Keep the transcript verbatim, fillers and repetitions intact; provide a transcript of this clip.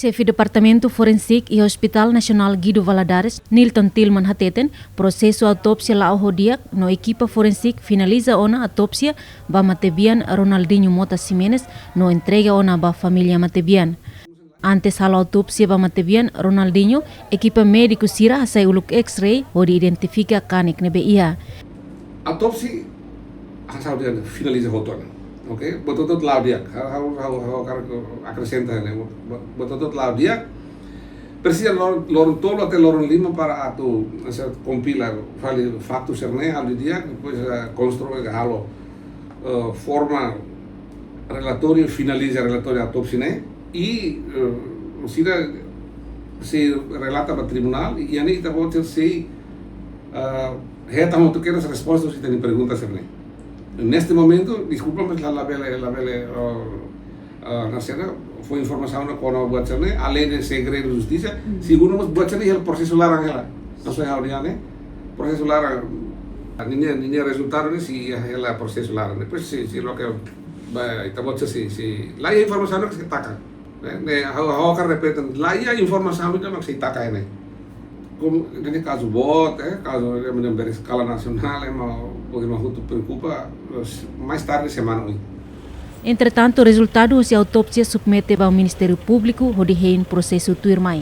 Xefe Departamentu Forensik iha Hospital Nasionál Guido Valadares, Nilton Tilman hateten, prosesu autópsia la'o ho di'ak no ekipa forensik finaliza ona autópsia ba matebian Ronaldinho Mota Ximenes no entrega ona ba família matebian. Antes halo autópsia ba matebian Ronaldinho, ekipa médiku sira hasai uluk X-ray hodi identifika kanek ne'ebé iha. Autópsia, hasau dia finaliza hotu ona. Oke, buat hotu-hotu la'o di'ak. Ha'u, ha'u, ha'u, ha'u hakarak akresenta ne'e. Buat, buat hotu-hotu la'o di'ak. Presiza loron, loron tolu até loron lima para atu, hanesan kompila fali faktu sira-ne'e, halo di'ak, depois, eh, konstrui ka halo, eh, forma relatóriu, finaliza relatóriu autópsia ne'e. I, eh, sira sei relata ba tribunál, i iha ne'e ita-boot sei, eh, hetan hotu kedas resposta husi ita-nia pergunta sira-ne'e. Neste momento, deskulpa, mas la, labele, labele, eh, eh, hanesan ne'e, fó informasaun kona-ba buat sira-ne'e, além de segredu justisa, segundu mós buat sira-ne'e iha prosesu laran hela. Hanesan ha'u dehan ne'e, prosesu laran, ninia, ninia rezultadu ne'e sei iha hela prosesu laran. Depois sei, sei loke ba, ita-boot sei, sei, la iha informasaun ne'ebé sei taka. Ne'e, ne'e, ha'u, ha'u hakarak repete, la iha informasaun ida mak sei taka ne'e. Komu, ne'e kazu boot, eh, kazu ne'e menemberi eskala nasionál, ema, oke, ema hotu preokupa, eh, mais tarde semana oin. Entretantu, rezultadu husi autópsia submete ba Ministériu Públiku hodi hein prosesu tuirmai.